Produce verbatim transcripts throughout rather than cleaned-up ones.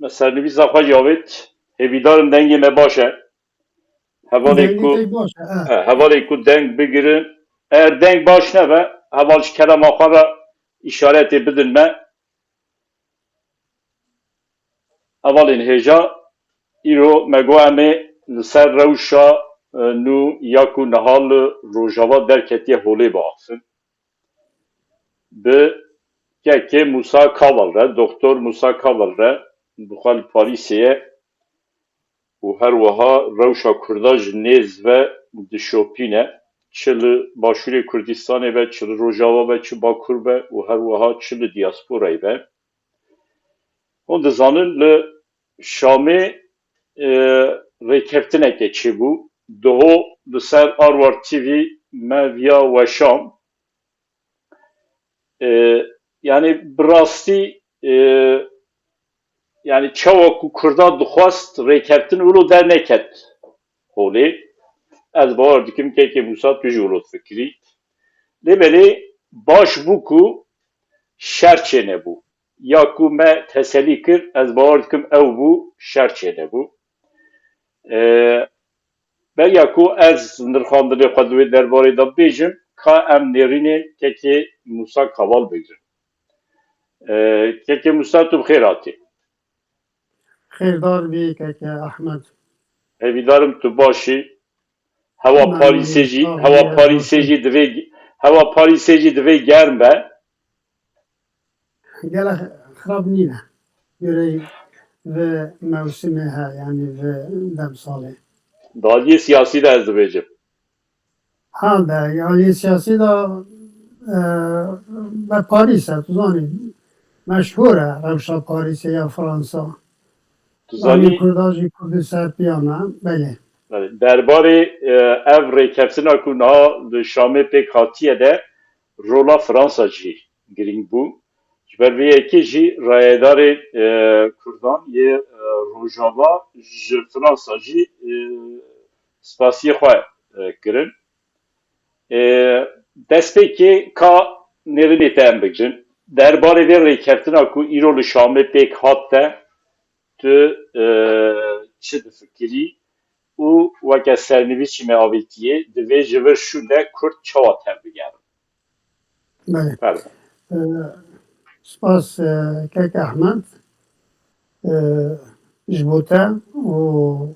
Sernivîsa xwe jî avêt. Hêvîdarim dengê me baş e. Hevalê Dengê ku te baş e, e. He, hevalê ku deng bigirin. Eger deng baş nebe, heval ji kerema xwe re îşaretê bidin me. Hevalên hêja, îro me got em ê li ser rewşa, e, nû ya ku niha li Rojava derketiye holê biaxivin. Bi kekê Musa Kaval re, Doktor Musa Kaval re, bi xwe li Parîsê ye û her wiha rewşa Kurda ji nêz ve dişopîne. Çi li Başûrê Kurdistanê be, çi li Rojava be, çi Bakur be û her wiha çi li diasporayê be. Hûn dizanin li Şamê, e, rêkeftineke çêbû. Doho li ser Arwar T V me viya weşan. E, yani bi rastî, e, yani çawa ku Kurda dixwest rêkeftin wilo derneket holê. Ez bawer dikim kekê Musa tu jî wilo difikirî. Lê belê baş bû ku şer çênebû. Ya ku me teselî kir, ez bawer dikim ew bû, şer çênebû. E, beriya ku ez nirxandinê xwe di wê derbarê de bêjim, ka em nêrînê kekê Musa Kaval bigrin. E, kekê Musa, tu bi xêr hatî. Xêrdar bî keke Ehmed. Hêvîdarim tu baş î. Hewa Parîsê jî, hewa Parîsê jî divê, hewa Parîsê jî divê germ be. Gelek xirab nîne. Gurey vi mewsimê he, yanî vi demsalê. Di aliyê siyasî de ez dibêjim. Hal de, aliyê siyasî de, e, be Parîs e, tu zanî. Meşhûr e rewşa Parîsê ya Fransa. Tu zanî Kurda jî Kurdî serpiya me, belê. Belê. Derbarê, e, ev rêkeftina ku niha li Şamê pêk hatiye de rola Fransa jî girîng bû. Ji ber vê yekê jî rayedarê, e, Kurdan yê, e, Rojava ji Fransa jî, e, spasiyê xwe, e, kirin. E, destpêkê ka nêrînê te em bigirin. Derbarê vê rêkeftina ku îro li Şamê pêk hat te, tu, e, çi difikirî û weke sernivîsî me avêtiye, divê ji vir şûn de Kurd çawa tevbigerin? Belê. Belê. E, spas, e, kek Ehmed, e, ji bo te û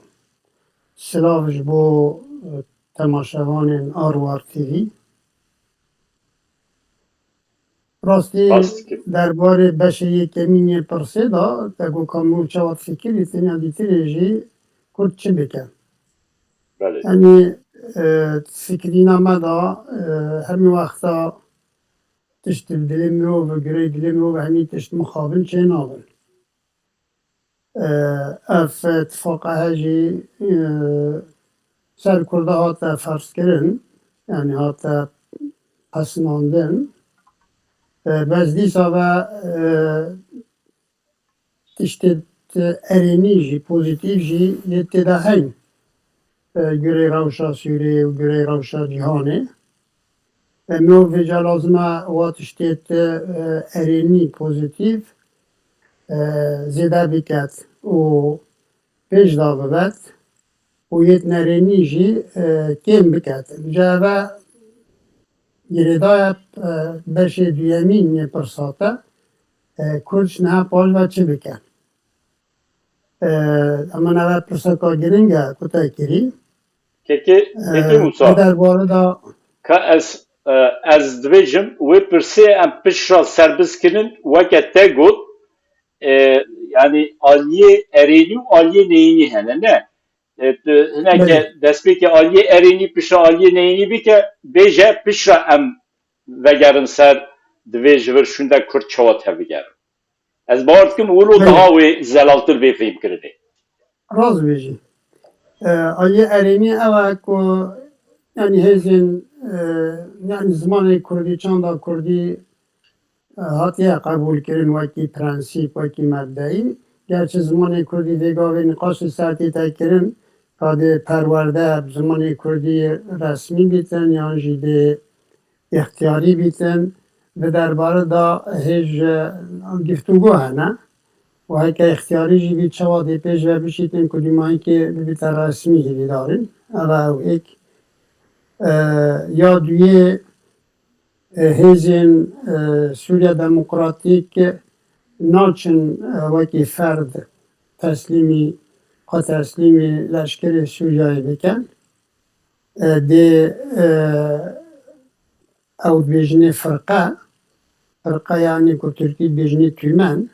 silav ji bo, e, temaşevanên Arwar T V. Rastî derbarê beşê yekemîn yê pirsê de, te got ka mirov çawa difikirî, tenya dîtirê jî Kurd çi bike? Belê. Yanî, e, fikirîna me de, e, hemî wexta tişt li dilê mirov, girê dilê mirov hemî tişt mixabin çê nabin. E, ev tifaqa he jî, e, ser Kurda hate ferzkirin, yanî hate pesnandin. E, bes dîsa ve, e, tiştê erênî jî, pozîtîf jî yê tê de heyn. E, gurê rewşa Sûriyê û gurê rewşa cîhanê. E, mirov vêca lazim e wa tiştê ti, e, erênî, pozîtîf, e, zêde biket û pêş de bibet û yê nerênî jî, e, kêm biket. Ca eve girêdayê, e, beşê duyemîn yê pirsa te, e, Kurd ji niha paş ve çi bike? E, Ema nava pirseka giring e ku te kirî. Kekê, e, kekê Musa. Di derbarê de ka ez, e, ez dibêjim, wê pirsê em pişt re serbiz kirin, weke te got, e, yanî aliyê erênî û aliyê neyînî hene, ne? E, tu hineke destpêkê aliyê erênî pişt re aliyê neyînî bike, bêje pişt re em vegerin ser divê ji vir şûnde Kurd çawa tev bigerin. Ez bawer dikim wilo daha wê zelaltir bê fêhmkirinê. Rast bêjî. E, aliyê erênî ew e ku, yanî hêzên, e, yanî zimanê kurdî, çanda kurdî, e, hatiye qebûlkirin wekî prensîp, wekî mebdeyî. Gerçi zimanê kurdî vê gavê nîqaş li ser tête kirin, ka dê perwerde bi zimanê kurdî resmî bîtin yan jî dê îxtiyarî bîtin. Di derbarê de hêj, e, giftûgo hene. û heke îxtiyarî jî bî çawa dê pêş ve bişîtin ku dîmayîkê bibîte resmî hêvîdar in. Ev e ew êk. E, ya duyê, e, hêzên, e, Sûriya Demokratîk naçin, e, wekî ferd teslîmî, xwe teslîmî leşkerê Sûriyeyê bikin. E, dê, e, ew dibêjinê firqe, firqe yanî ku tirkî dibêjinê tümen,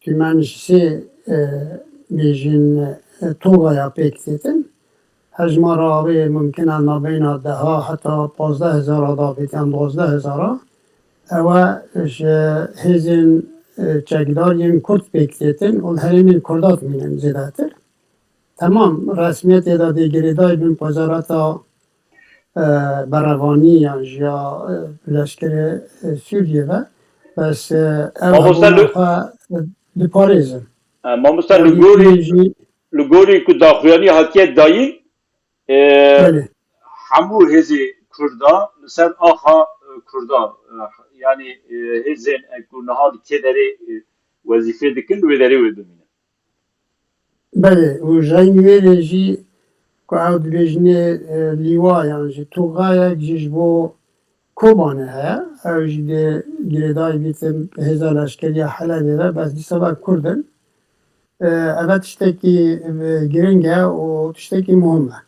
tümen ji sê, e, bêjin, e, togaya pêk têtin. Hejmara wê mumkin e nabeyna deha heta pazdeh hezara da bêt yan duwazdeh hezara. Ew e ji hêzên, e, çekdar yên Kurd pêk têtin û li herêmên Kurda dimînin zêdetir. Temam, resmiyetê de dê girêdayî bin wezareta, e, berevanî yan jî ya, e, leşkerê, e, Sûriyê ve. Bes, e, ev Mamoste hemûna li- xwe, e, diparêzin. E, mamoste, li Yanî gorî, jî li gorî ku daxuyanî hatiye dayîn, e, Belê. hemû hêzê Kurda li ser axa, e, Kurda, e, yanî, e, hêzên, e, ku niha li kê derê, e, wezîfê dikin, wê derê wê bimînin. Belê, û ji rengî wê re jî ku ew dibêjinê, e, lîwa yan jî toxayek jî ji bo Kobanê heye. Ew jî dê girêdayî bîtin hêza leşkerî ya Helebê ve, bes dîsa ve Kurd in. E, ev tiştekî, e, giring e û tiştekî muhim e.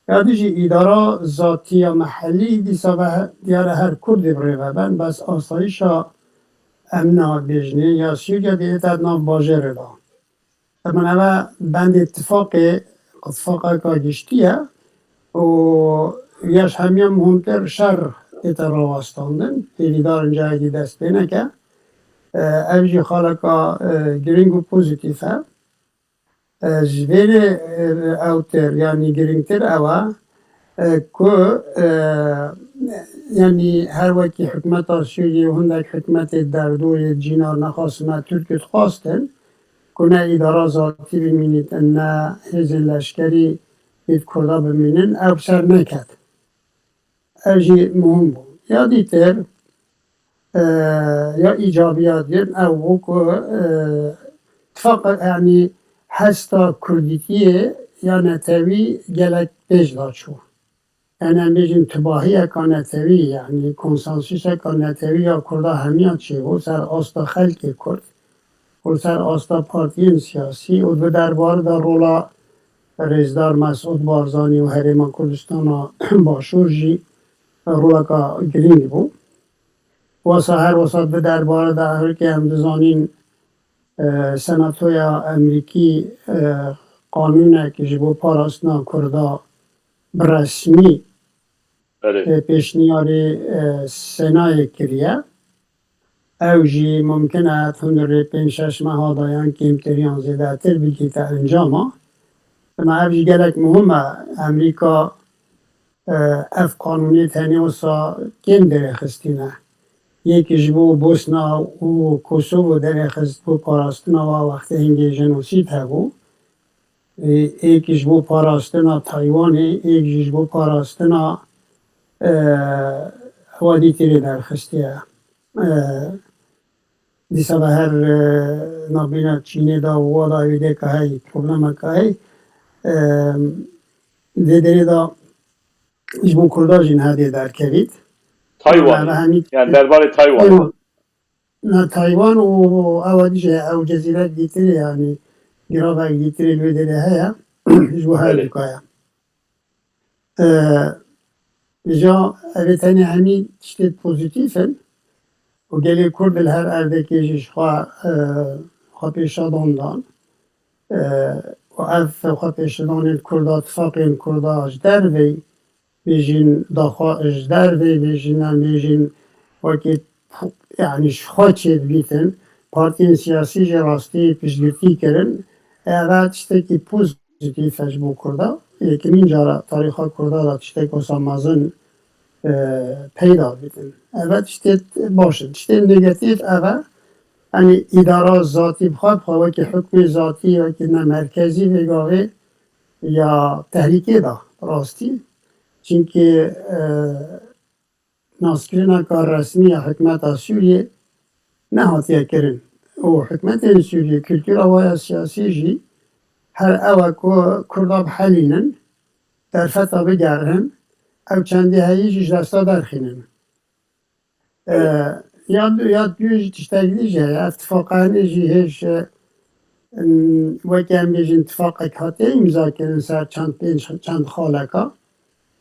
Ya dî jî îdara zatî ya mehellî dîsa ve he-, diyar e her Kurdê bi rê ve ben, bes asayîşa emna bêjinê ya Sûriye dê êta di nav bajêrê de. Heman eve bendê tifaqê, tifaqeka giştî ye û ya ji hemiya muhimtir şer tête rawestandin. Hêvîdar in cahekî dest pê neke. E, ev jî xaleka, e, giring û pozîtîf e. E, ji vê re, e, ewtir, yanî giringtir ew e, e, ku, e, yanî her wekî hikûmeta Sûriyê û hindek hikûmetê derdorê cînar nexwastin, me Tirkî dixwastin, ku ne îdara zatî bimînîtin, ne hêzên leşkerî êd Kurda bimînin, ew ser neket. Ev jî muhim bû. Ya dîtir, e, ya îcabiya din ew bû ku, e, tifaq, yanî hesta kurdîtiyê ya netewî gelek pêş da çû. Yanî em bêjin tibahiyeka netewî, yanî konsensuseka netewî ya Kurda hemiya çêbû ser asta xelkê Kurd û ser asta partiyên siyasî û di derbarê de rola Rêzdar Mesûd Barzanî û Herêma Kurdistana Başûr jî roleka girîng bû. Wasa her wisa di derbarê de her wekî em dizanîn, e, Senatoya Amerîkî, e, qanûnek ji bo parastina Kurda bi resmî, Belê. e, pêşniyarê, e, Senayê kiriye. Ew jî mumkin e hundirê pênc şeş meha de yan kêmtir yan zêdetir bigihîte encama. Dema ev jî gelek muhim e. Amerîka, e, ev qanûnê tenê wisa kêm derêxistîne. Yek ji bo Bosna û Kosovo derêxist bo parastina wa wextê hingê jenosîd hebû. Ê-, êk ji bo parastina Taywanê, êk jî ji bo parastina, e, hewa dîtirê derxistiye. E, dîsa ve her, e, nabîna Çînê de û wa da wê dêka hey, problemeka hey. E, dê derê de ji bo Kurda jî niha dê derkevît. Taywanê. Ama hemî Yani derbarê Taywanê. Taywan. Na Taywan û ewa dîje ew cezîrek dîtirê, yanî giravek dîtirê li wê derê heye ji bo her Belê. duka ye. Ee, îja ev ê tenê hemî tiştê pozîtîf in û gelê Kurd li her erdekê jî ji xwe, e, xwe pêşadan dan. E, û ev xwe pêşadanên Kurda, tifaqên Kurda ji dervey bêjin daxwa ji dervê bêjin, em bêjin wekî, yanî ji xwe çêdibîtin, partiyên siyasî jî rastî piştgirtî kirin. Ev tiştekî pozîtîf e ji bo Kurda. Yekemîn cara tarîxa Kurda de tiştek wisa mezin, e, peyda bîtin. Ev tiştê baş in. Tiştê negatîf ev e. Yanî îdara zatî bi xwe, bi xwe wekî hukmê zatî, wekî ne merkezî vê gavê ya tehlîkê de rastî. Çimkî, e, naskirineka resmî ya hikûmeta Sûriyê nehatiye kirin. û hikûmetên Sûriyê, kultura wa ya siyasî jî her ew e ku Kurda bihelînin, derfeta bigerin, ew çendê heyî jî ji desta derxînin. E, ya du-, ya duyê jî tiştek dî jî heye. Ev tifaqa hene jî hêj, e, weke em bêjin tifaqek hatiye îmza kirin ser çend pênc, çend xaleka.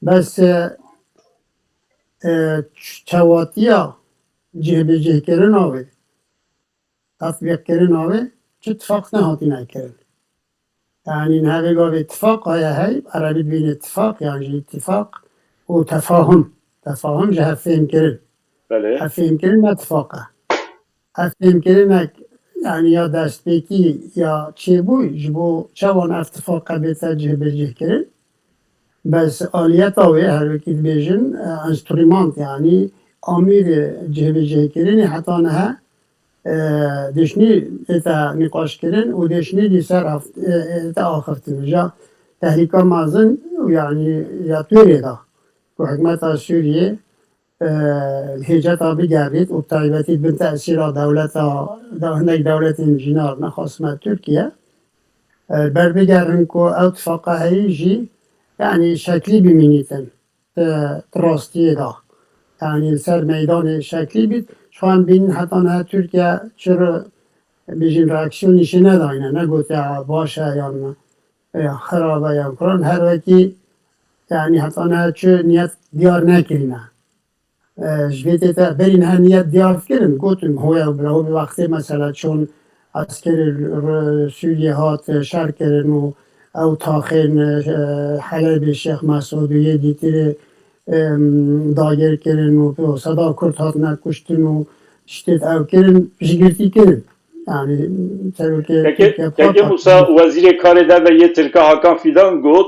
Bes, e, e, ç-, çewatiya cihbicihkirina wê, tatbîqkirina wê, çi tifaq nehatine kirin. Yanî niha vê gavê tifaq heye hey, erebî dibîne tifaq, yan jî îtîfaq û tefahum. Tefahum ji hevfêhmkirin. Belê. Hevfêhmkirin ne tifaq e. Hevfêhmkirinek, yanî ya destpêkî ya çêbû, ji bo çawan ev tifaqa bête cihbicihkirin. Bes aliyeta wê, her wekî dibêjin, e, enstrumant, yanî amîrê cihbicihkirinê heta niha, e, dêşnî ête nîqaşkirin û dêşnî dî ser haft-, e, ête axiftin. Ja tehlîka mezin, yanî ya tûrê de ku hikûmeta Sûriyê, e, hêceta bigerît û bi taybetî bin tesîra dewleta, de-, hinek dewletên cînar, nexasime Tirkiye, e, berbigerin ku ew tifaqa heyî jî, yanî şeklî bimînîtin, e, di rastiyê de. Yanî li ser meydanê şeklî bît. Şu an bînin heta niha Tirkiye çi re-, bêjin reaksiyonî jî nedayne. Negotiye baş e yan, e, xirab e yan kuran. Her wekî, yanî heta niha çi niyet diyar nekirîne. E, ji vê tê te berî niha niyet diyar dikirin, gotin, hoya bila, ho bi wextê mesela çon eskerê r-, Sûriyê hat, e, şer kirin û ew taxên, e, Helebê, Şêx Mesûd û yê dîtirê, em, dagir kirin û bi seda Kurd hatine kuştin û tiştê ew kirin, jigirtî kirin. Yanî serokê Keke, Tirkiye Keke pat Musa, Wezîrê Karê Derve yê Tirka Hakan Fidan got,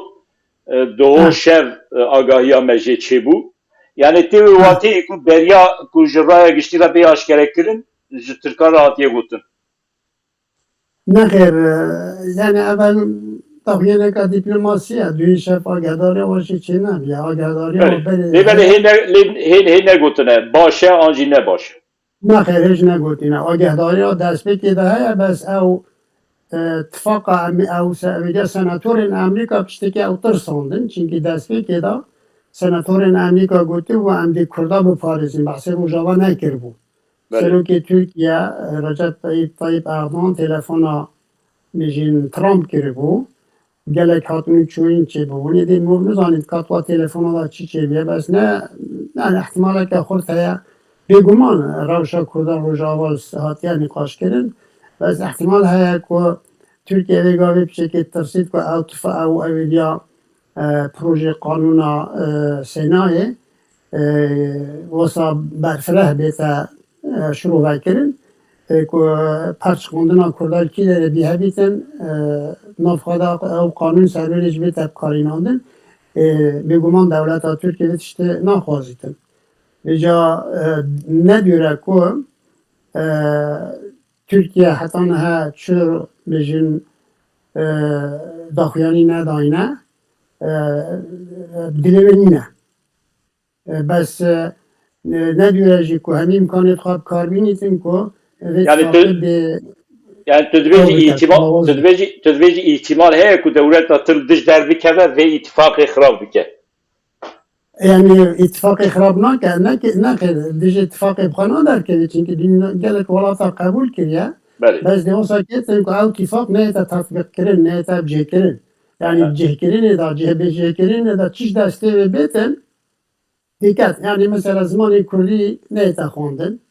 e, doho Heh. şev, e, agahiya me jê çêbû. Yani tê wê Heh. wateyê ku beriya ku ji raya giştî re bê aşkerekirin, ji Tirkan re hatiye gotin. Nexêr, e, yani ev daxuyêneka dîplomasiya, duyî şev agahdarîya we jî çênebiye, agahdarîya Belê. we berê Lê belê hê ne, lê, hê, hê negotine, baş e, an jî ne baş e. Nexêr, hêj negotîne. Agahdarî ya destpêkê de heye, bes ew, e, tifaqa em-, ew se-, êdî senatorên Amerîka tiştekî ew tirsandin. Çimkî destpêkê de senatorên Amerîka gotibû, em dê Kurda biparêzin. Behsê Rojava nekiribû. Belê. Serokê Tirkiye, e, Recep Tayyip, Tayyip Erdogan telefona, bêjin, Trump kiribû. Gelek hatin û çûyîn çêbûbûn. Êdî mor nizanît ka tu wa telefona de çi çêbûye, bes ne, yani ihtimaleke xurt heye. Bêguman rewşa Kurdan Rojava hatiye nîqaşkirin. Bes ihtimal heye ku Tirkiye vê gavê piçekê tirsît ku ew tifa ew ewêdiya, e, projê qanûna, e, Senayê, e, wesa berfireh bête, e, şirovekirin, e, ku perçiqandina Kurda li kî derê bî hebîtin, e, nav xwe de ew qanûn serwêrê jî bête bikarînandin, e, bêguman dewleta Tirkiye vê tiştê naxwazîtin. Vêca, e, ne dûr e ku, e, Tirkiye heta niha çi bêjin, e, daxuyanî nedayne, e, dilê wê nîne. E, bes, e, ne dûre jî ku hemî îmkanê xwe bi kar bînîtin ku vê Yani tifaqê tu- bê Yani tu dibêjî ew bike, îhtimal, tu dibêjî, tu dibêjî îhtimal heye ku dewleta tu li dij derbikeve vê îtifaqê xirab bike. Yani îtifaqê xirab nake, neke, nake, dijî îtifaqê bi xwe naderkeve, çimkî dîn gelek welata qebûl kiriye. Belê. Bes dê wisa ketin ku ew îtifaq neyête tatbîq kirin, neyête cihkirin. Yani Aha. cihkirinê de, cihbêcihkirinê de çi ji destê wê bêtin, Dîqet, yani mesela zimanê kurdî neyête xwendin,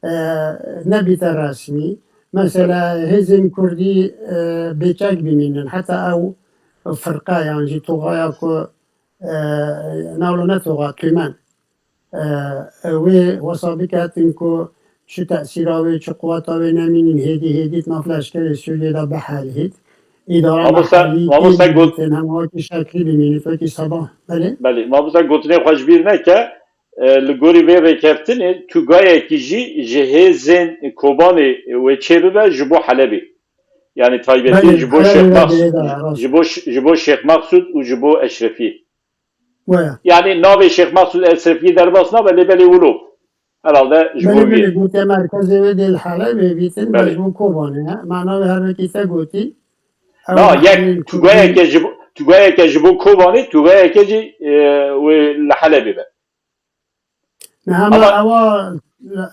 e, nebîte resmî. Mesela hêzên kurdî, e, bêçek bimînin. Heta ew firqe yan jî toxaya ku, e, newlo ne toxa, tûmen. E, wê wesa biketin ku çi tesîra wê, çi quweta wê nemînin, hêdî hêdî di nav leşkerê Sûriyê de bihelît. Îdara Mamoste, mehellî mamoste tê got- bimîtin, hem wekî şeklî bimînît, wekî seba. Belê. Belê, mamoste gotinê xwe ji bîr neke, e, li gorî vê rêkeftinê tûgayekî jî ji hêzên Kobanê wê çêbibe ji bo Helebê. Yani taybetî Belê, ji bo Helebê Şêx ve Mexs-, bêda, rast. ji bo Ş-, ji bo Şêx Mexsûd û ji bo Eşrefiyê. Waya. Yani navê Şêx Mexsûd Eşrefiyê derbas nabe, lê belê wilo. Herhalde ji bo Belê, belê, vî. Gotiye merkezê wê dê li Helebê bîtin, Belê. Ji bo Kobanê, he? Mana wê her wekî te gotî. Ew Na, yek tugayeke ji bo, tugayeke ji bo Kobanê, tugayeke jî, e, wê li Helebê be. Ne, hema Ama ewa,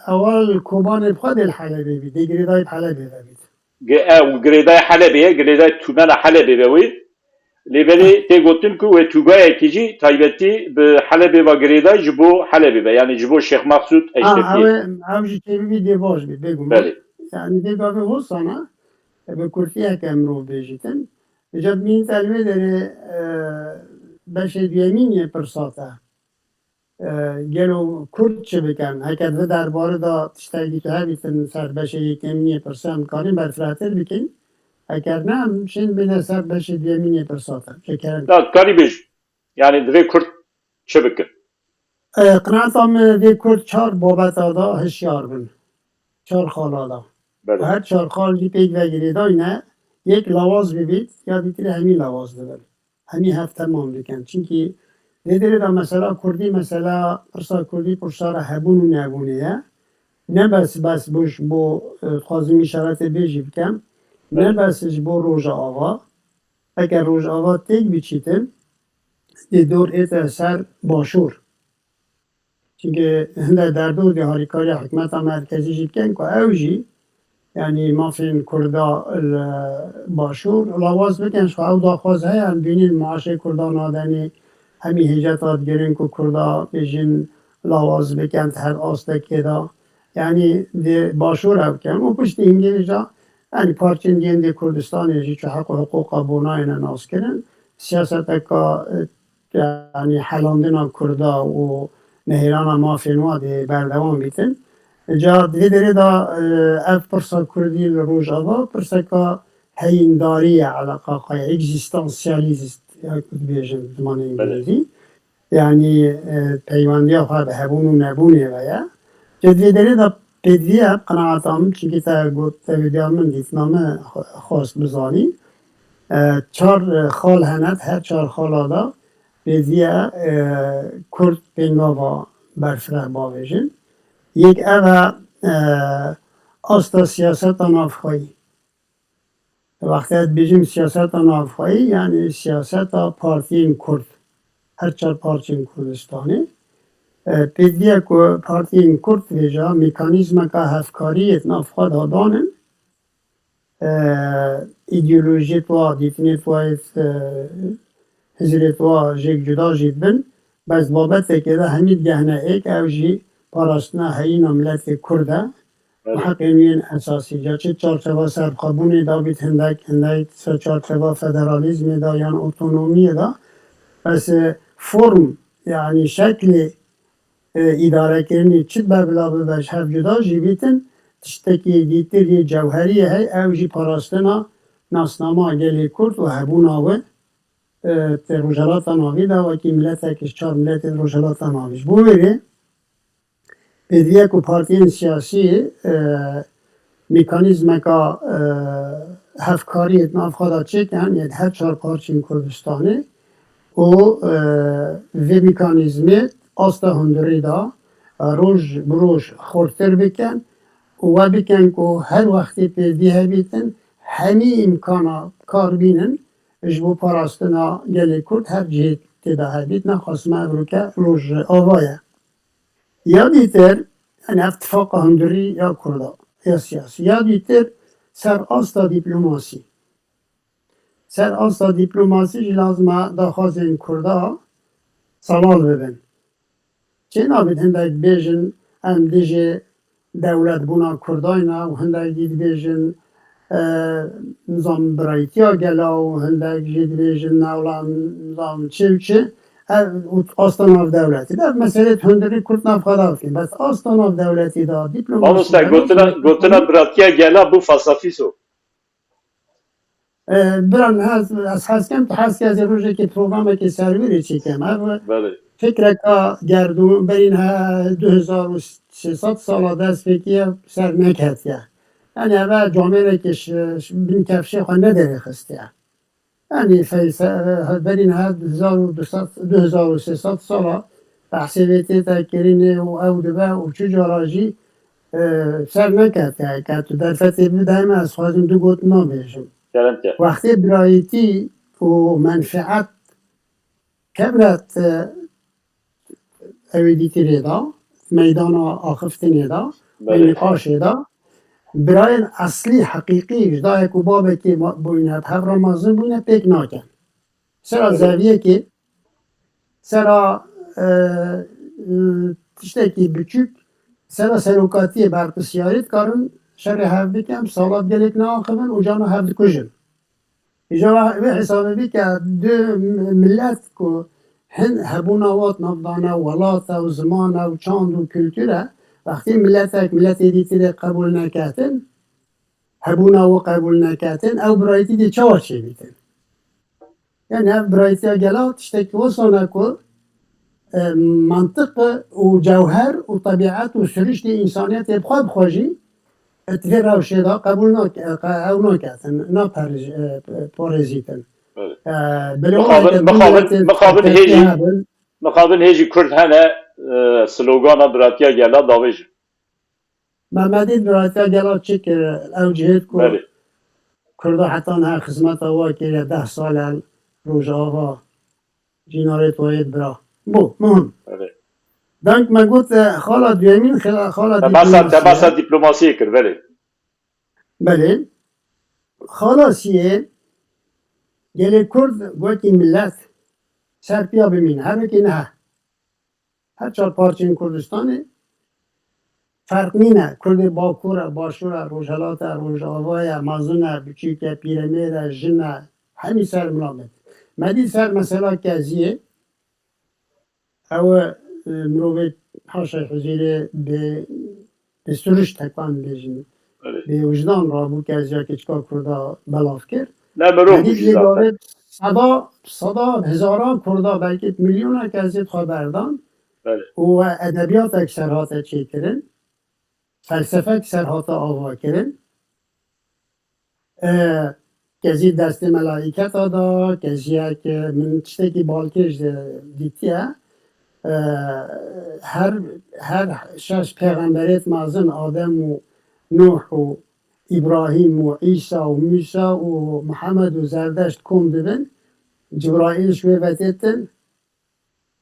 ewa li Kobanê bi xwe dê li Helebê bî, dê girêdayî bi Helebê ve bît. Ge-, ew girêdayî Helebê ye, girêdayî tûmela Helebê be wê. Lê belê tê gotin ku wê tûgayekî jî taybetî bi Helebê ve girêdayî ji bo Helebê be, yanî ji bo Şêx Mexsûd Ha, Eşrefî. ew ê, ew jî kê bibî dê baş bî, bêguman. Belê. Yanî dê gavê hosana, e, bi kurtiyeke mirov bêjîtin. Îca bimînîte li wê derê, e, beşê duyemîn yê pirsa te. E, gelo Kurd çi bikin? Heke di derbarê de tiştekî tu hebîtin ser beşê yekemîn yê pirsa em karin berfirehtir bikin. Eger ne, em şên bine ser beşê duyemîn yê pirsa te. Ji kerem. Da, karî bêj. Yanî divê Kurd çi bikin? E, qinaeta min vê Kurd çar babeta da hişyar bin. Çar xala da. Belê. Her çar xal jî pêk ve girêdayî ne, yek lawaz bibît, ya dîtirê hemî lawaz dibin. Hemî hev temam dikin. Çimkî vê derê de mesela Kurdî, mesela pirsa Kurdî, pirsa re hebûn û nebûnê ye. Ne bes, bes bo ji bo, e, dixwazim îşaretê bê jî bikem. Ne Belê. Bes ji bo Rojava. Eger Rojava têk biçîtin, dê dor ête ser Başûr. Çimkî hinde derdor dê harîkariya hikûmeta merkezî jî bikin ku ew jî, yanî mafên Kurda li Başûr lawaz bikin. Ji xwe ew daxwaz heye, em bînin maaşê Kurda nadenê, hemî hêceta digirin ku Kurda bêjin lawaz bikin, di her astekê de. Yanî dê Başûr ew bikin. Û piştî hingê jî, yanî parçên diyên dê Kurdistanê jî çi heq û hiqûqa bona yene naskirin. Siyaseteka, e, yanî helandina Kurda û nehêlana mafên wa dê berdewam bîtin. Ca di vê derê de, e, ev pirsa Kurdî li Rojava pirseka heyîndarî ye, eleqaqa ye, egzîstansyalîst, ya ku dibêjin zimanê Belê. Îngilîzî. Yanî, e, peywendiya xwe bi hebûn û nebûnê ve ye. Ca di vê derê de pêdivî ye, qenaeta min, çimkî te got, te vêdiya min, dîtina min xwe-, xwest bizanî. E, çar, e, xal hene, her çar xala de pêdivî ye, e, Kurd pêngava berfireh bavêjin. Yek ev e, e, asta siyaseta navxweyî. Wextê ez dibêjim siyaseta navxweyî, yanî siyaseta partiyên Kurd. Her çar parçên Kurdistanê. E, pêdivî ye ku partiyên Kurd vêca mekanîzmeka hevkariyê di nav xwe de danin. E, îdeolojiyê wa, dîtinê wa, e, hizrê wa jêk cuda jî dibin. Bes babetekê de hemî digehne êk, ew jî parastina heyîna miletê Kurd e. Belê. Heqên wî yên esasî. Ca çi çarçeva serbixwebûnê de bît, hindek, hindek ser çarçeva federalîzmê de yan otonomiyê de. Bes, e, form, yanî şeklê, e, îdarekirinê çi be bila bibe ji hev cuda jî bîtin, tiştekî dîtir yê cewherî ye hey, ew jî parastina nasnama gelê Kurd û hebûna wê, e, di Rojhelata Navî de wekî miletek ji çar miletên Rojhelata Navî. Ji bo wê rê pêdivî ye ku partiyên siyasî, e, mekanîzmeka, e, hevkariyê di nav xwe de çêkin, yê di her çar parçên Kurdistanê û, e, vê mekanîzmê asta hundirî de, e, roj bi roj xurtir bikin û we bikin ku her wextê pêdivî hebîtin, hemî îmkana kar bînin ji bo parastina gelê Kurd her cihê tê de hebît. Nexwasime ev rûke Rojava ye. Ya dîtir, yani ev tifaqa hundirî ya Kurda, ya siyasî. Ya dîtir ser asta dîplomasî. Ser asta dîplomasî jî lazim e daxwazên Kurda selal bibin. Çê nabit hindek bêjin em dijî dewletbûna Kurdan ne û hindek jî dibêjin, e, nizam birayîtiya gela û hindek jî dibêjin newla nizam çi û çi. Ev û asta navdewletî. Ev meselê hundirî Kurd nav xwe de dikin. Bes asta navdewletî de dîplomasî Mamoste, de gotina, gotina biratiya gela bû felsefîso. E, bira niha ez, ez hez kem, tu hez ke ez ê rojekê programekê ser wî rê çêkem. Ev Belê. fikreka gerdûn berî niha du hezar û sê sed sala dest pê kiriye ser neketiye. Yani ev camêrekê şi-, şi-, bin kefşê xwe nederêxistiye. Yani feyse-, berî niha du hezar û du sed, du hezar û sê sed sala Behsê vê tête kirinê û ew dibe û çi cara jî, e, ser neketiye. Ke tu derfetê bidayî me, ez xwazim du gotina bêjim. Kerem ke. Wextê birayîtî û menfeet kevret, e, ew ê dîtirê de, meydana axiftinê de, Belê. nîqaşê de, birayên eslî, heqîqî, ji dayek û babekê ma-, bûyne, bi hev re mezin bûyne, pêk nakin. Sera Belê. zeviyekê, sera, e, e, tiştekî biçûk, sera serokatiyê berpirsiyarî dikarin şerê hev bikin, salat gelek neaxivin û cana hev dikujin. Îja wê hesabê bike du milet ku hin hebûna wan navdane, welat e û ziman e û çand û kultur e, wextê miletek miletê dîtirê qebûl neketin, hebûna wan qebûl neketin, ew birayîtî dê çawa çêbîtin? Yani ev birayîtiya gela tiştekî wisan e ku, e, mantiq û cewher û tebîet û siriştê însaniyetê bi xwe bi xwe jî, e, di vê rewşê de qebûl nake-, e, qe-, ew naketin, naperij-, e, parêzîtin. Evet. E, bilê wan Mixabin, ke du mixabin, miletên mixabin tevkê hêjî, hebin. mixabin hêjî Kurd hene, e, slogana biratiya gela davêjin. Mehmedî biratiya gela çi kir? Ew cihêt ku Belê. Kurda heta niha xizmeta wa kiriye, deh sal e Rojava, cînarê toyê bira. Bû, muhim. Belê. Deng me got, e, xala duyemîn, xela-, xala Te behsa, te diplomasiyê. behsa diplomasiyê kir, belê. Belê. Xala siyê, gelê Kurd wekî milet ser piya bimîne. Her wekî niha. Her çar parçeyên Kurdistanê ferq nîne. Kurdê Bakur e, Başûr e, Rojhilat e, Rojava ye, mezin e, biçûk e, pîremêr e, jin e, hemî ser milan bêt. Me dî ser mesela Keziyê, ew, e, mirovê haşa huzîrê bi, bi siruşt tekan bêjin. Evet. Bi wijdan rabû Keziya keçika Kurda belav kir. Ne mirov Medî bû jî zaten. Lê gavê seda, seda hezaran Kurda, belkî milyona Keziyê xwe berdan. Evet. Û edebiyatek ser hate çêkirin. Felsefek ser hate avakirin. E, Kezî destê melaîketa da, Keziyek, e, min tiştekî balkêş de dîtiye. E, her, her şeş pêxemberêt mezin, Adem û Nuh û Îbrahîm û Îsa û Mûsa û Mihemed û Zerdeşt kom dibin, Cibraîl ji wê vetêtin,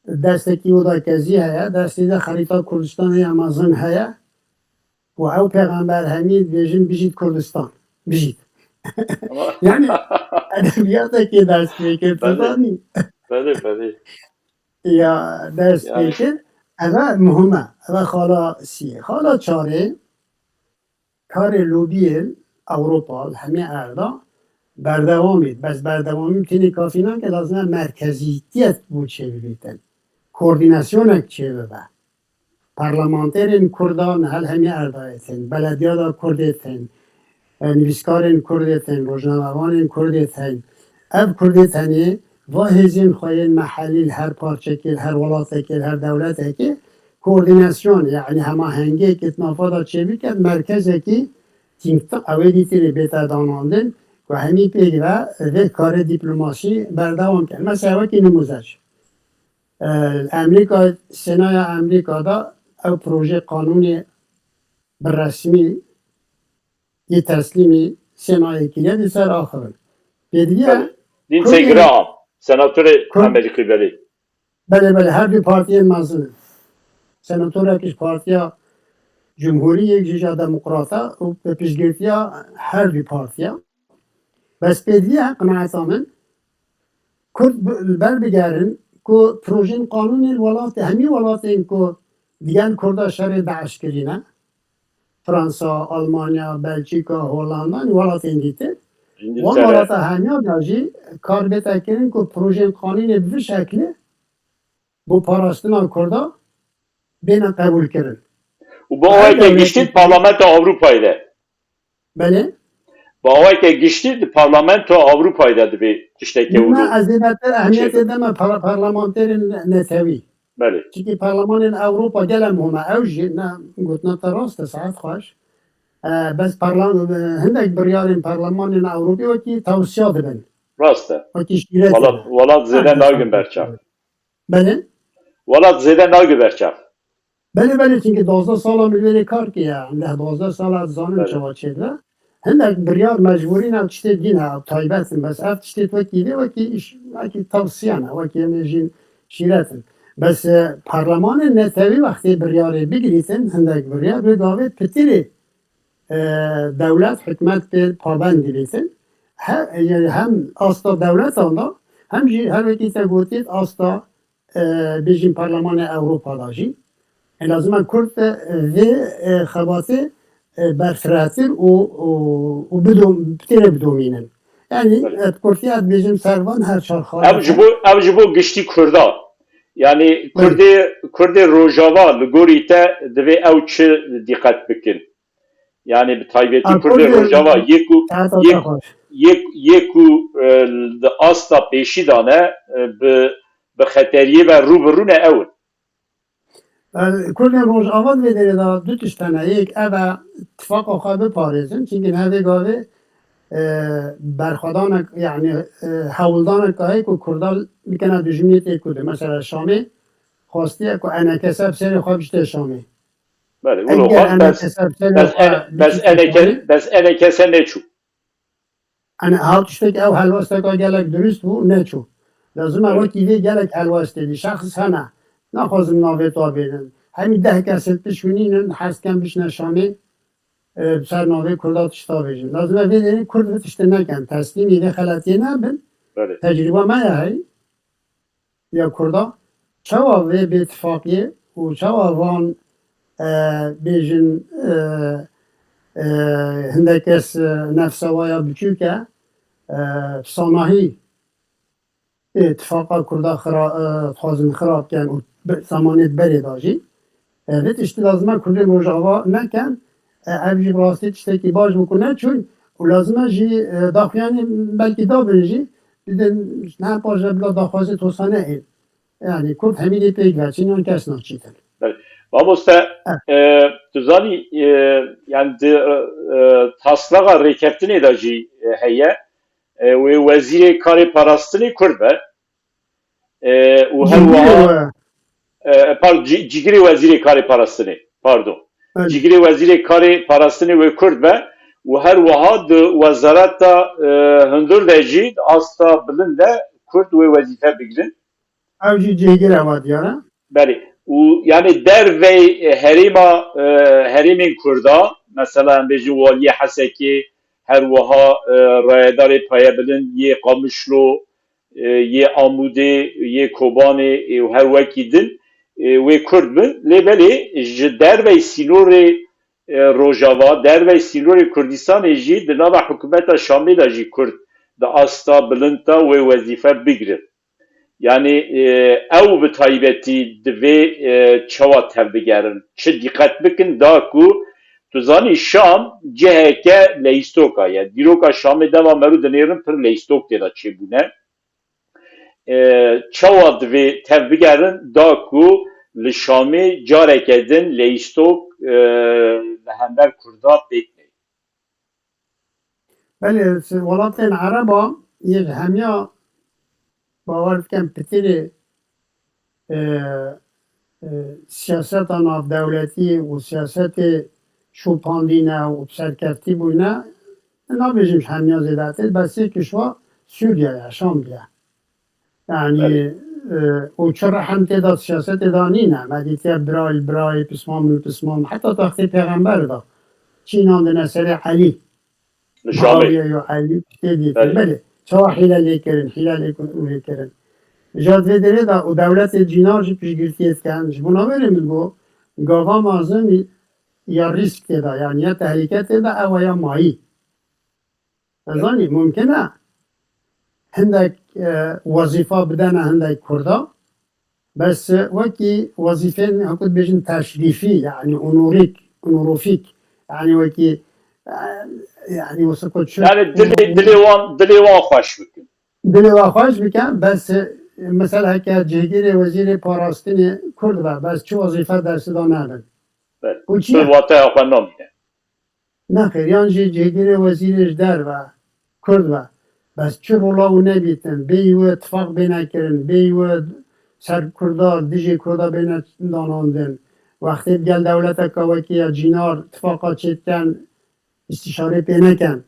destekî wê de Kezî heye, destê de xerîta Kurdistanê ya mezin heye. Û ew pêxember hemî dibêjin, "Bijît Kurdistan, bijît." Ama Yani edebiyatekê dest pê kir, tu Belê. zanî. Belê, belê. Ya dest Yani pê kir. Eve muhim e. Eve xala siyê. Xala çarê, karê lobiyên Ewropa li hemî erda berdewam e. Bes berdewamî tenê kafî nake, lazim e merkezîtiyet bo çêbibîtin. Koordînasyonek çêbibe. Parlamenterên Kurdan hel hemî erdayê tên, belediya da Kurdê tên, e, nivîskarên Kurdê tên, rojnamevanên Kurdê tên. Ev Kurdê tenê va hêzên xwe yên mehelî li her parçekê, li her welatekê, li her dewletekê koordînasyon, yanî hemahengiyekê di nava da çêbike, merkezekî think tank, ew ê dîtirê bête danandin, ku hemî pêk ve vê karê dîplomasî berdewam kin. Mesela wekî nimûzec. E, Amerîka, Senaya Amerîka da ew proje qanûnê bi resmî yê teslîmî Senayê kiriye, dê ser axivin. Pêdiviya Belê. Lindsey Kurd Graham, senatorê Kurd Amerîkî, belê. Belê, belê, her du partiyên mezin in. Senatorek ji Partiya Cumhurî, yek jî ji Demokrata û bi piştgirtiya her du partiya. Bes pêdiviya qenaeta min, Kurd bi-, li ber bigerin ku projên qanûnê li welatê, hemî welatên ku digel Kurda şerê DAIŞ kirîne, Fransa, Almanya, Belçîka, Hollanda, welatên dîtir, wan Îngiltere. welata hemiya da jî kar bête kirin ku projên qanûnê bi vî şeklê bo parastina Kurda bêne qebûlkirin. Û bi Her awayeke dewletê giştî di Parlamentoya Ewropayê de. Belê. Bi awayeke giştî di Parlamentoya Ewropayê de divê tiştekî Min wilo ez ê betir ehmiyetê çêbe. deme par-, parlamenterên netewî. Belê. Çimkî parlamenên Ewropa gelek muhim e. Ew jî, ne, gotina te rast e, saet xweş. E, bes parlan-, e, hindek biryarên parlamenên Ewropî wekî tewsiya dibin. Rast e. Wekî şîret Welat, dibin. welat zêde Her nagin berçav. Belê. welat zêde nagê ber çav. Belê, belê, çimkî duwazdeh sala min li wê kar kiriye, deh duwazdeh sala dizanim çawa çêdibe. Hindek biryar mecbûrî ne, tiştê din e, taybet in. Bes ev tiştê wekî vê, wekî îş, wekî tewsiye ne, wekî em ê jîn şîret in. Bes, e, parlemanê netewî wextê biryarê bigirîtin, hindek biryar, wê gavê pitirê, e, dewlet, hikûmet pê pabend dibîtin. He, yani hem asta dewletan da, hem jî her wekî te gotî asta, e, bêjin Parlemanê Ewropa da jî. E, lazim e Kurd, e, vê, e, xebatê, e, berfirehtir û, û, û bidom-, têrê bidomînin. Yani, e, kurtiya dibêjim ser van her çar xalê. Ev ji bo, ev ji bo giştî Kurda. Yani Kurdê, Kurdê Rojava li gorî te divê ew çi dîqet bikin? Yani bi taybetî Kurdê Rojava yê ku, yê, yê ku, e, di asta pêşî de ne, e, bi, bi xeteriyê ve rû bi rû ne ew in. E, Kurdên Rojava di vê derê de du tişt hene. Yek ev e tifaqa xwe biparêzin. Çimkî her vê gavê, e, berxwedanek, yani, e, hewldanek heye ku Kurda bikene dijminiyetê Kurdê. Mesela Şamê xwestiye ku enekese bi serê xwe bişte Şamê. Belê, wilo Eger xwest, bes, enekese bi serê bes, xwe ene, bes, bişte eneke, Şamê. Bes enekese neçû. Yani, ew tiştek, ew helwesteka gelek dirust bû, neçû. Lazim e Evet. wekî vê gelek helwestê dî. Şexs hene. Naxwazim navê to bênin. Hemî deh kes li pişt hûnînin, hez dikin bişne Şamê, e, ser navê Kurda tişta bêjin. Lazim e vê derê Kurd vê tiştê nekin. Teslîmî vê xeletiyê nebin. Belê. Tecrûba me ye hey. Ya Kurda. Çawa vê bêtifaqiyê û çawa van, e, bêjin, e, e, hindek kes, e, nefsa wa ya biçûk e, e, sanahî, e, tifaqa Kurda xira-, e, dixwazin xirab ken û bi-, zemanê berê de jî. E, vê tiştî lazim e Kurdên Rojava nekin. E, ev jî bi rastî tiştekî baş bû ku neçûn û lazim e jî, e, daxuyanî belkî dabin jî, bidin, ne paş ve bila daxwazê tosane ên. Yani Kurd hemî lê pêk ve çin yan kes naçîtin. Belê. Mamoste, Eh. e, tu zanî, e, yani di, e, e, taslaxa rêkeftinê de jî, e, heye. E, wê wezîrê karê parastinê Kurd be. E, û her Cihgirê wiha, we. e, par-, ci-, cîgirê wezîrê karê parastinê, pardon. Belê. Cîgirê wezîrê karê parastinê wê Kurd be û her wiha di wezareta, e, hundir de jî di asta bilind de Kurd wê wezîfe bigirin. Ew jî cêgir e, wa diyar e. Belê. Û yani dervey, e, herêma, e, herêmên Kurda, mesela em bêjin waliyê Hesekê, her wiha, e, rayedarê payebilind yê Qamişlo, e, yê Amûdê, yê Kobanê, e, û her wekî din, e, wê Kurd bin. Lê belê ji dervey sînorê, e, Rojava, dervey sînorê Kurdistanê jî di nava hikûmeta Şamê de jî Kurd di asta bilind de wê wezîfe bigirin. Yani, e, ew bi taybetî divê, e, çawa tevbigerin, çi dîqet bikin da ku tu zanî Şam ciheke leyîstoka ye. Dîroka Şamê dema merû dinêrin pir leyîstok tê de çêbûne. E, çawa divê tevbigerin da ku li Şamê careke din leyîstok, e, li hember Kurda pêk neyê? Belê, welatên Ereba yê ji hemiya bawer dikin pitirê, e, e, siyaseta navdewletî û siyasetê şopandîne û serkeftî bûyne, nabêjim ji hemiya zêdetir, bes yek ji wa Sûriye ye, Şam bûye. Yani, Belê. e, û çi rehm tê de siyasetê de nîne. Me dîtiye birayê birayê, pismam li pismam, heta wextê pêxember de. Çî nandine serê Elî. Li Şamê. Muawiye yo Elî, tiştê dîtin. Belê. Belê. Çawa hîle lê kirin, hîle lê kun û lê kirin. Ji vê derê de û dewletê cînar jî piştgirtiyê dikin. Ji bo navê min got, gava mezin ya rîsk tê de, yani ya tehlîke tê de, ew e ya mayî. Ez zanî, mumkin e hindek, e, wezîfa bidene hindek Kurda, bes, e, wekî wezîfên, hekû dibêjin teşrîfî, yani onorîk, onorofîk, yani wekî, e, yani wisa ku çi Yani dilê, dilê wan, dilê wan xweş bikin. Dilê wan xweş bikin, bes, e, mesela heke cihgirê wezîrê parastinê Kurd be, bes çi wezîfe destê de nebin. Evet. Û çi ye? Bi wateya xwe namîne. Nexêr, yan jî cihgirê wezîrê ji derve, Kurd be. Bes çi rola û nebîtin, bêyî wê tifaq bêne kirin, bêyî wê ser Kurda, dijê Kurda bêne danandin. Wextê digel dewleteka wekî ya cînar tifaqa çêdiken, îstîşarê pê neken.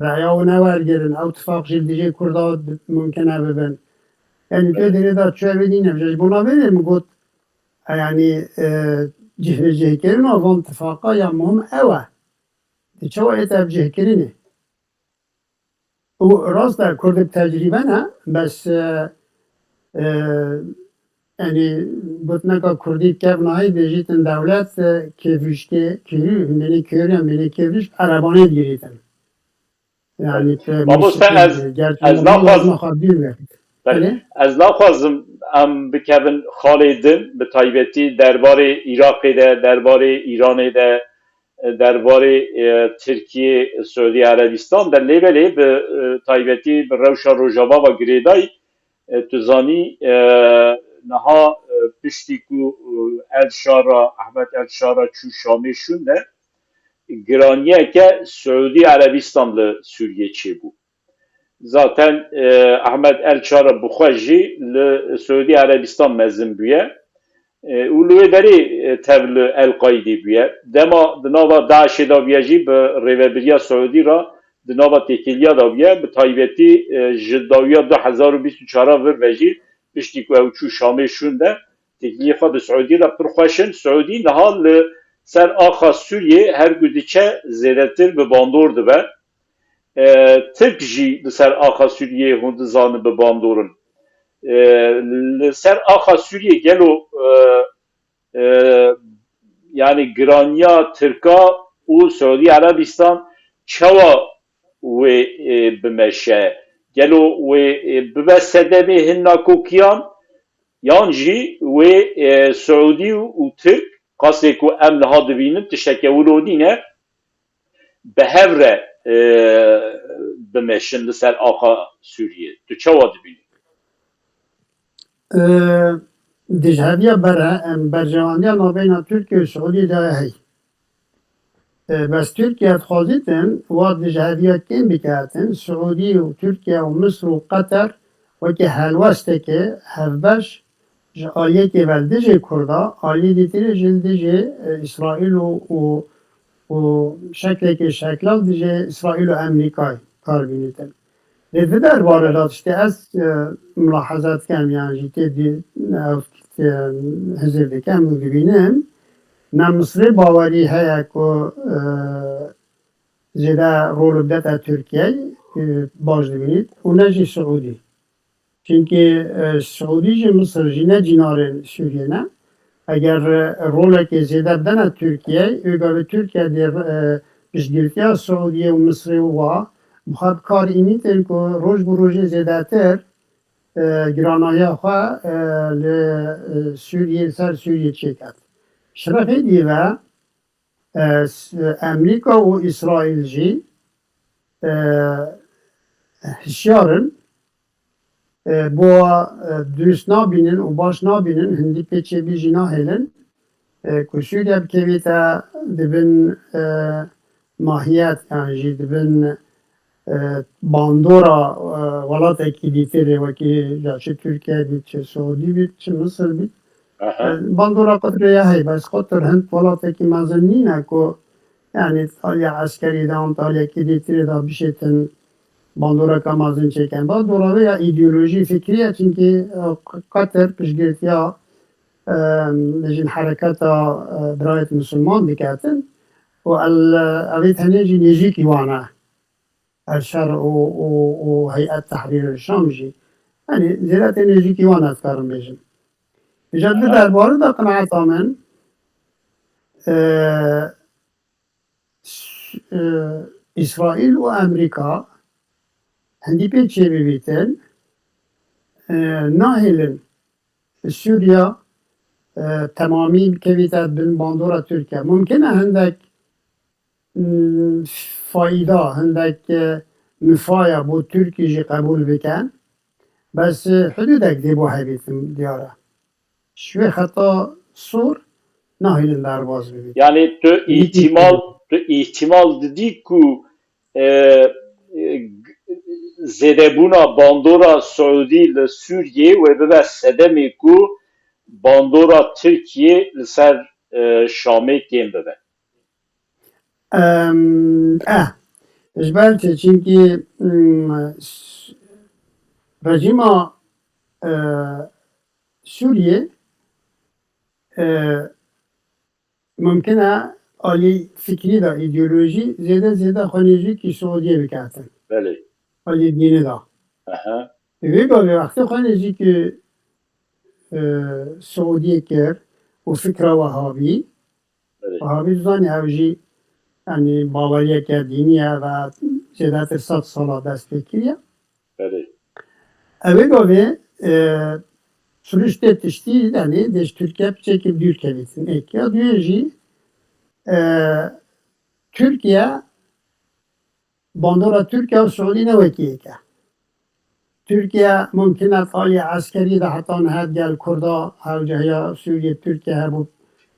Reya û newergirin, ew tifaq jî li dijê Kurda mumkin e bibin. Yanî tu derê de çûye vê nîne. Ji bona vê min got, e, yanî, e, cihbicihkirina van tifaqa ya muhim ew e. Di çawa ê te ev cihkirinê? Û rast e, Kurd bi tecrîbe ne, bes, e, e, yanî gotineka Kurdî kevnayê dêjîtin dewlet, e, kêvrîşkê, kêvrî, hindênê kêvrî, hindênê kêvrîşk, erebanê digirîtin. Yanî, e, Mamoste, mûsîkî ez, gerçi ez naxwaz-, lazima xwe dûr be. Belê. Belê. Ez naxwazim em bikevin xalê din, bi taybetî derbarê Iraqê de, derbarê Îranê de, e, derbarê, e, Tirkiye, Suudî Erebistan de, lê belê bi, e, taybetî bi rewşa Rojava ve girêdayî, e, tu zanî, e, niha, e, piştî ku, e, El Şara, Ehmed El Şara çû Şamê şûnde, giraniyeke Suudî Erebistan li Sûriyê çêbû. Zaten, e, Ehmed El Şara bi xwe jî li Suudî Erebistan mezin bûye. E, û li wê derê, e, tev li El Qaîdê bûye. Dema di nava DAIŞê de bûye jî bi rêvebiriya Siûdî re di nava têkiliya de bûye. Bi taybetî, e, ji dawiya du hezar û bîst û çar vir ve jî piştî ku ew çû Şamê şûnde têkiliyê xwe bi Siûdî re pir xweş in. Siûdî niha li ser axa Sûriyê her ku diçe zêdetir bi bandor dibe. E, Tirk jî li ser axa Sûriyê hûn dizanin bi bandor in. E, li ser axa Sûriyê gelo, e, e, yanî giraniya Tirka û Siûdî Erebistan çawa wê, e, bimeşe? Gelo wê, e, bibe sedemê hin nakokiyan, yan jî wê, e, Siûdî û Tirk, qasê ku em niha dibînin, tişteke wilo nîne, bi hev re, e, bimeşin li ser axa Sûriyê? Tu çawa dibînî? E, dijheviya bere-, em, berjewandiya navbeyna Tirkiye û Siûdî de heye. E, bes Tirkiye dixwazitin wa dijheviya kêm biketin, Siûdî û Tirkiye û Misir û Qeter wekî helwesteke hevbeş ji aliyekê ve li dijê Kurda, aliyê dîtirê jî li dijê, e, Îsraîl û, û, û şeklekê şekla li dijê Îsraîl û Amerîkayê kar bînitin. Lê di derbarê de tiştê ez, e, milahaza dikem, yan jî tê dî-, ev, e, hizir dikem û dibînim, ne Misirê bawerî heye ku, e, zêde rol bidete Tirkiyeyê, e, baş dibînît, û ne jî Siûdî. Çimkî, e, Siûdî jî Misir jî ne cînarên Sûriyê ne. Eger, e, rolekê zêde bidene Tirkiyeyê, ê gavê Tirkiye dê, e, piştgirtiya Siûdiyê û Misirê û wa bi xwe bi kar înîtin ku roj bi rojê zêdetir, e, giranahiya xwe, e, li, e, Sûriyê, li ser Sûriyê çêket. Ji rexê dî ve, e, s-, Amerîka û Îsraîl jî, e, hişyar in. E, bo, e, dirust nabînin û baş nabînin, hindî pê çêbî jî nahêlin, e, ku Sûriye bikevîte di bin, e, mahiyet, yan jî di bin, e, bandora, e, welatekî dîtirê, wekî ya çi Tirkiye bît, çi Siûdî bît, çi Misir bît. Aha. E, bandora Qetirê ya heye, bes Qetir hin welatekî mezin nîne ku, yanî, aliya eskerî de an aliyekî dîtirê de bişêtin bandoreka mezin çêkin. Bandora wê ya îdeolojî fikrî ye, çimkî, e, Qetir piştgirtiya, e, bêjin hereketa, e, birayet Musulman diketin û el, ev ê tenê jî nêzîkî wan e. El Şer û, û, û Heyet Tehrîr el Şam jî. Yanî zêde tê nêzîkî wan, ez karim bêjim. Îca di derbarê de qenaeta min, e, s-, e, Îsraîl û Amerîka hindî pê çêbibîtin, e, nahêlin Sûriya, e, temamî bikevîte bin bandora Tirkiye. Mumkin e hindek, m, fayda, hindek, e, mifaya bo Tirkî jî qebûl bikin. Bes, e, hidûdek dê bo hebîtin diyar e. Ji wê xeta sor nahêlin derbas bibît. Yanî tu Yekî îhtimal, tu îhtimal didî ku, e, e, g-, zêdebûna bandora Siûdî li Sûriyê wê bibe sedemê ku bandora Tirkiyê li ser, e, Şamê kêm bibe. Em, eh, ji ber çi? Çimkî, mm, s-, rejîma, e, Sûriyê, e, mumkin e alî fikrî de, îdeolojî zêde zêde xwe nêzîkî Siûdiyê biketin. Belê. Alî dînî de. Aha. Vê gavê wextê xwe nêzîkî, e, Siûdiyê kir û fikra Wehabî. Belê. Wehabî zanî ew jî, yanî, baweriyeke dînî ye ve zêdetir sed sala dest pê kiriye. Belê. Ew ê gavê, e, siruştê tiştî, yanî, dê ji Tirkiye piçekî dûr kevîtin. Êk ya duyê jî, e, Tirkiye, bandora Tirkiye û Siûdî ne wekî yek e. Tirkiye mumkin e alî eskerî de heta niha gel Kurda, hewcehiya Sûriyê Tirkiye hebû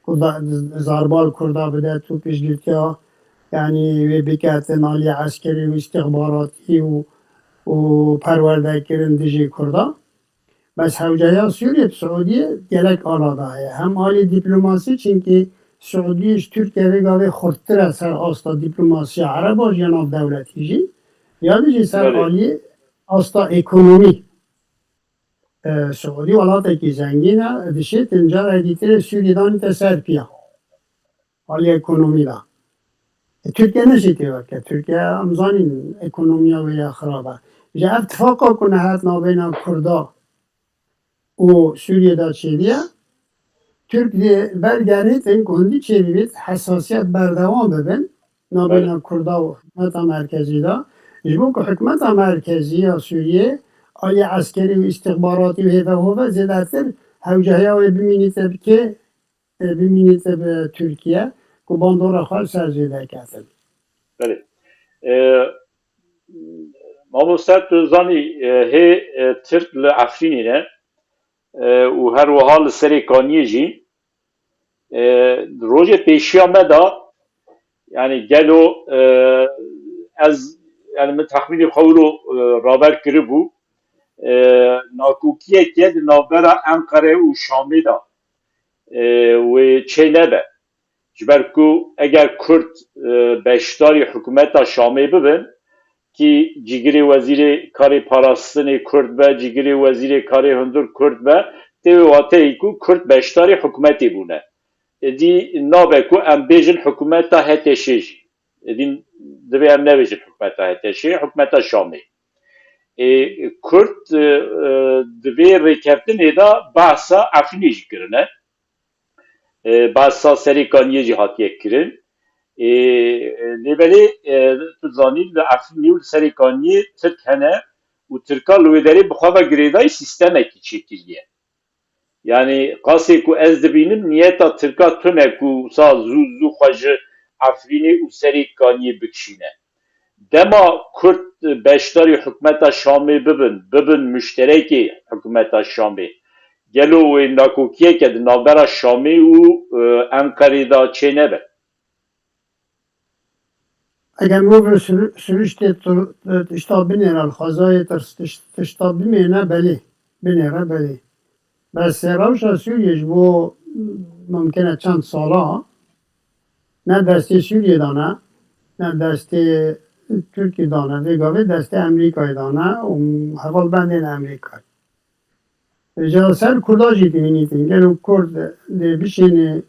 ku da-, zarba li Kurda bide, tu piştgirtiya, yanî, wê biketin alî eskerî û îstixbaratî û, û perwerdekirin dijî Kurda. Bes hewcehiya Sûriyê bi Siûdiyê gelek ala de heye. Hem alî dîplomasî, çimkî Siûdiyê ji Tirkiye vê gavê xurttir e ser asta dîplomasiya ereba jî ya navdewletî jî. Ya din jî ser Belê. Alî asta ekonomî. E, Siûdî welatekî zengîn e, dişêtin carekî tê Sûriyê danîte ser piya. Alî ekonomî de. E, Tirkiye neşîtê weke. Tirkiye, em zanîn ekonomiya wê ya xirab e. Ji ev tifaqa ku nehat navbeyna Kurda û Sûriyê de çêbiye, Tirk dê ber gerîtin ku hindî çêbibît, hesasiyet berdewam bibin navbeyna Kurda û hikûmeta merkezî de. Ji bo ku hikûmeta merkezî ya Sûriyê alî eskerî û îstixbaratî û hêve hove zêdetir hewcehiya wê bimînîte bi kê, e, bimînîte bi Tirkiye ku bandora xwe li ser zêde ketin. Belê. E, mamoste, tu zanî, e, hê, e, Tirk li Efrînê ne, e, û her wiha li Serê Kaniyê jî. E, rojê pêşiya me de, yanî gelo, e, ez, yanî min texmînê xwe wilo, e, raber kiribû, e, nakokiyeke di navbera Enqere û Şamê de, e, wê çê nebe. Ji ber ku eger Kurd, e, beşdarî hikûmeta Şamê bibin, kî cîgirê wezîrê karê parastinê Kurd be, cîgirê wezîrê karê hundir Kurd be, tê wê wateyê ku Kurd beşdarî hikûmetê bûne. Êdî nabe ku em bêjin hikûmeta H T Ş jî. Êdî divê em nebêjin hikûmeta H T Ş, hikûmeta Şamê. Ê, Kurd, e, e, di vê rêkeftinê de behsa Efrînê jî kirine. E, behsa Serê Kaniyê jî hatiye kirin. E, lê belê, e, tu zanî li Efrînê û li Serê Kaniyê Tirk hene û Tirka li wê derê bi xwe ve girêdayî sîstemekî çêkiriye. Yanî qasê ku ez dibînim niyeta Tirka tune ku sa zû zû xwe ji Efrînê û Serê Kaniyê bikişîne. Dema Kurd beşdarî hikûmeta Şamê bibin, bibin muşterekê hikûmeta Şamê, gelo wê nakokiyeke di navbera Şamê û, e, Enqerê de çênebe? Eger mirov li sir-, siriştê tu-, tişta binêre, li xwezayê tirs-, tiş-, tişta bimêne, belê. Binêre, belê. Bes rewşa Sûriyê ji bo mumkin e çend sala ne destê Sûriyê de ne, ne destê Tirkiyê de ne, vê gavê destê Amerîkayê de ne û hevalbendên Amerîkayê. Ji ser Kurda jî dibînîtin. Gelo Kurd dê bişêne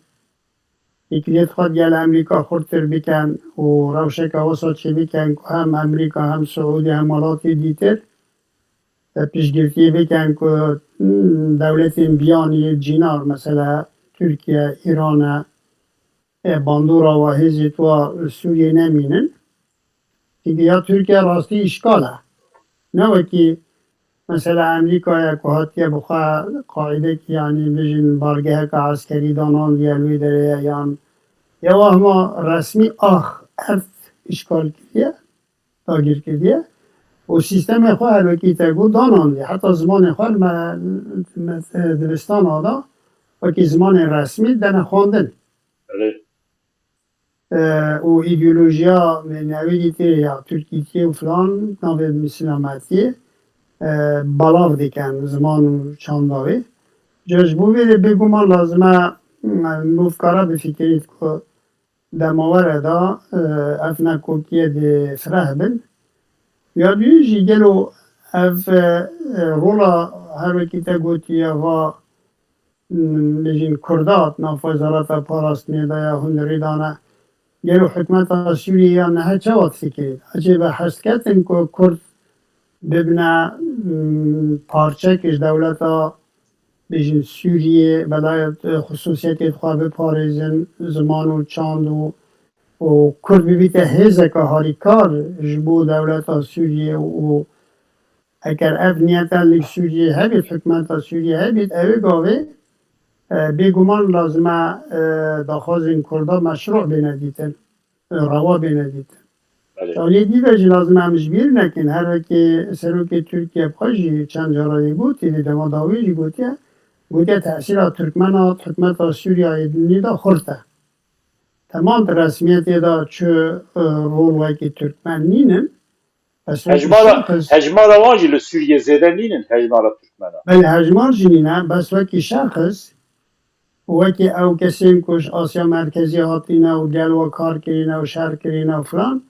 yekîtiyet xwe digel Amerîka xurttir bikin û rewşeke wisa çêbikin ku hem Amerîka hem Siûdî hem welatê dîtir, e, piştgirtiyê bikin ku, hmm, dewletên biyan yê cînar, mesela Tirkiye, Îran e, e, bandora wa hêzê tu wa li Sûriyê nemînin. Çimkî ya Tirkiye rastî îşgal e. Ne wekî mesela Amerîkaya ku hatiye bi xwe qaîdekî, yanî bijin bargeheka eskerî danandiye li wê derê ye, yan ya wa hema resmî ax, erd îşgal kiriye, dagîr kiriye. Û sîstemê xwe her wekî te got danandiye. Heta zimanê xwe li me, me, dibistana de wekî zimanê resmî dene xwendin. Belê. e, û îdeolojiya newê dîtê ya Tirkîtiyê û filan navê Îslametiyê, e, belav dikin ziman û çanda wê. Ca ji bo vê de bêguman lazim e, e, mirov kare bifikirît ku dema were de, e, ev nekokiye dê fireh bin. Ya duyê jî gelo ev, e, e, rola her wekî te gotiye va, m, bêjin Kurda di nav wezareta parastinê de ya hundirî dane. Gelo hikûmeta Sûriyê ya niha çawa difikirît? Ecêbe hest ketin ku Kurd bibine, m, parçek ji dewleta, bêjin Sûriyê, belaya, e, xusûsiyetê xwe biparêzin, ziman û çand û, û Kurd bibîte hêzeke harîkar ji bo dewleta Sûriyê û eger ev niyeta li Sûriyê hebît, hikûmeta Sûriyê hebît, ew ê gavê, e, bêguman lazim e, e, daxwazên Kurda meşrû bêne dîtin, e, rewa bêne dîtin. Belê. Aliyê dî ve jî lazim em ji bîr nekin. Her wekî serokê Tirkiye bi xwe jî çend cara yê gotî, lê dema dawî jî gotiye, gotiye tesîra Tirkmena di hikûmeta Sûriyeyê dinê de xurt e. Temam di resmiyetê de çi, e, rol wekî Tirkmen nînin. Bes wekî Hejmara, şexs hejmara wan jî li Sûriyê zêde nînin hejmara Tirkmena. Belê, hejmar jî nîne, bes wekî şexs û wekî ew kesên ku ji Asya Merkezî hatîne û gel we kar kirîne û şer kirîne û filan,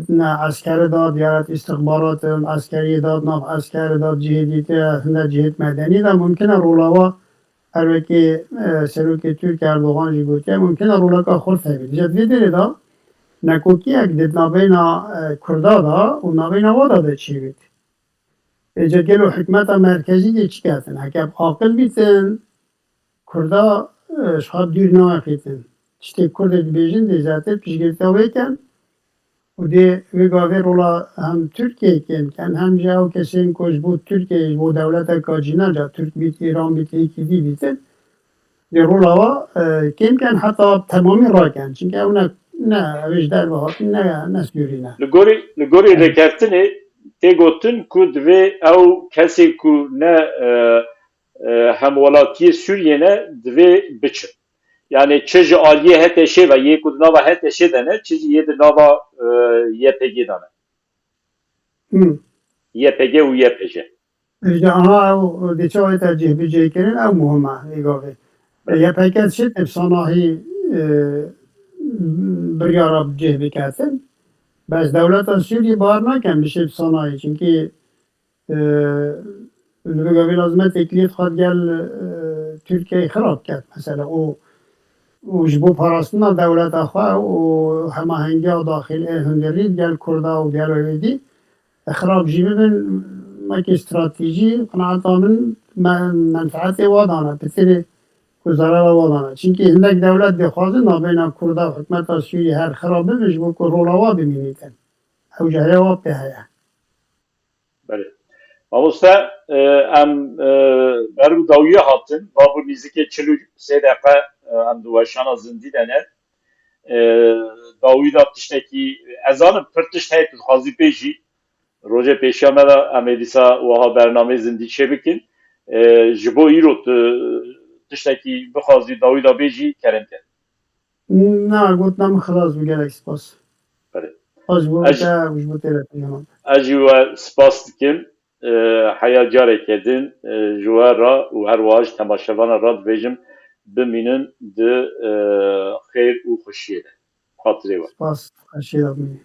ne eskeri de, diyaret îstixbarat, eskeriyê de, nav eskeri de, cihê dîtê, hinde cihêt medenî de mumkin e rola wa her wekî, e, serokê Tirk Erdogan jî gotiye, mumkin e roleka xurt hebe. Dîsa di vê derê de nekokiyek di navbeyna, e, Kurda de û navbeyna wa de de çêbit. Êca gelo hikûmeta merkezî dê çi ketin? Heke bi aqil bîtin, Kurda, e, ji xwe dûr naxîtin. Tiştê Kurd dê dibêjin dê zêdetir piştgirtiya wê ken û dê wê gavê rola hem Tirkiyeyê kêm ken, hem jî ew kesên ku ji bo Tirkiyeyê, ji bo dewleteka cîna, ca Tirk bît, Îran bît, yekî dî bîtin, dê rola wa, e, kêm ken heta bi temamî raken. Çimkî ew ne, ne, ew ê ji derve hatin, ne, ne Sûrî ne. Li gorî, li gorî rêkeftinê tê gotin ku divê ew kesê ku ne, e, e, hemwelatiyê Sûriyê ne, divê biçin. Yani çi ji aliyê HTŞ'ê ve, yê ku di nava HTŞ'ê de ne, çi jî yê di nava, e, YPG'ê de ne. Hmm. YPG û YPJ. Ji aha ew dê çawa te cihbicihê kirin, ew muhim e, vê gavê. Belê. YPG dişê bi sanahî, e, biryara cih biketin. Bes dewleta Sûriyê bar nakin bişê bi sanahî. Çimkî, e, li vê gavê lazim e têkiliyê xwe gel, e, Tirkiyeyê xirab ket. Mesela û, û ji bo parastina dewleta xwe û hemahengiya daxilî hundirî gel Kurda û gel Êzidî, xirab jî bibin, wekî stratejî, qenaeta min me-, menfeetê wa dane, pitirê ku zerara wa dane. Çimkî hindek dewlet dixwazin navbeyna Kurda û hikûmeta Sûriyê her xirab bibin, ji bo ku rola wa bimînîtin. Ew cehre wa pê heye. Belê. Mamoste, e, em, e, ber bi dawiya hatin, babû nîzikê çil û sê deqe, e, em di weşana zindî de ne. E, dawî de tiştekî, ez zanim pir tişt heye tu dixwazî bêjî. Rojê pêşiya me de em ê dîsa wiha bernameyê zindî çêbikin. E, ji bo îro tu tiştekî bixwazî dawî de bêjî, kerem ke. Na, gotina min xilas bû, gelek spas. Belê. Spas ji bo Ez te û ji bo têlefîna. Ez jî we spas dikim. E, heya careke din, e, ji we re û her wiha ji temaşevana re dibêjim, bimînin di, e, xêr û xweşiyê de. Xatirê we. Spas, xweşiyê de bimînin.